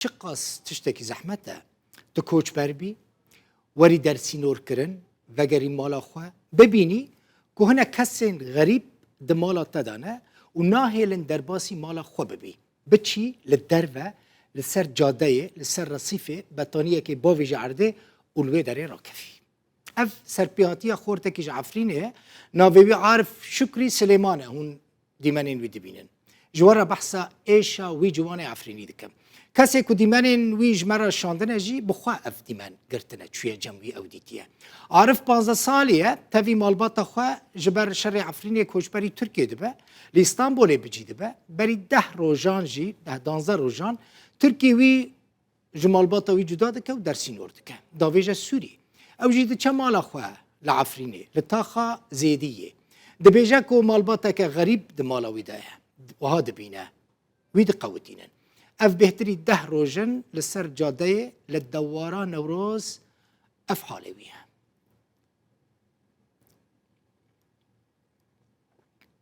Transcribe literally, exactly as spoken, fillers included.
Çiqas tiştekî zehmet e, tu koçber bî, werî dersînorkirin, vegerî mala xwe, bibînî ku hinek kesên xerîb di mala te de ne û nahêlin derbasî mala xwe bibî. Biçî li derve, li ser cadeyê, li ser resîfê, betaniyekê bavêjî erdê û li wê derê rakevî. Ev serpêhatiya xortekî ji Efrînê ye. Navê wî Arif Şukrî Silêman e. Hûn dîmenên wî dibînin. Ji we re behsa êşa wî ciwanê Efrînî dikim. Kesê ku dîmenên wî ji me re şandine jî, bi xwe ev dîmen girtine, çûye cem wî, ew dîtiye. Arif panzdeh salî ye, tevî malbata xwe ji ber şerê Efrînê koçberî Tirkiyê dibe, li Îstanbulê bi cî dibe. Berî deh rojan jî, deh danzdeh rojan, Tirkî wî ji malbata wî cuda dike û dersînor dike. Davêje Sûrî. Ew jî diçe mala xwe li Efrînê, li taxa Zêdiyê. Dibêje ku malbateke xerîb di mala wî de ye. Wiha dibîne. Wî diqewitînin. Ev bêhtirî deh roj in li ser cadeyê, li dewara Newroz ev halê wî ye.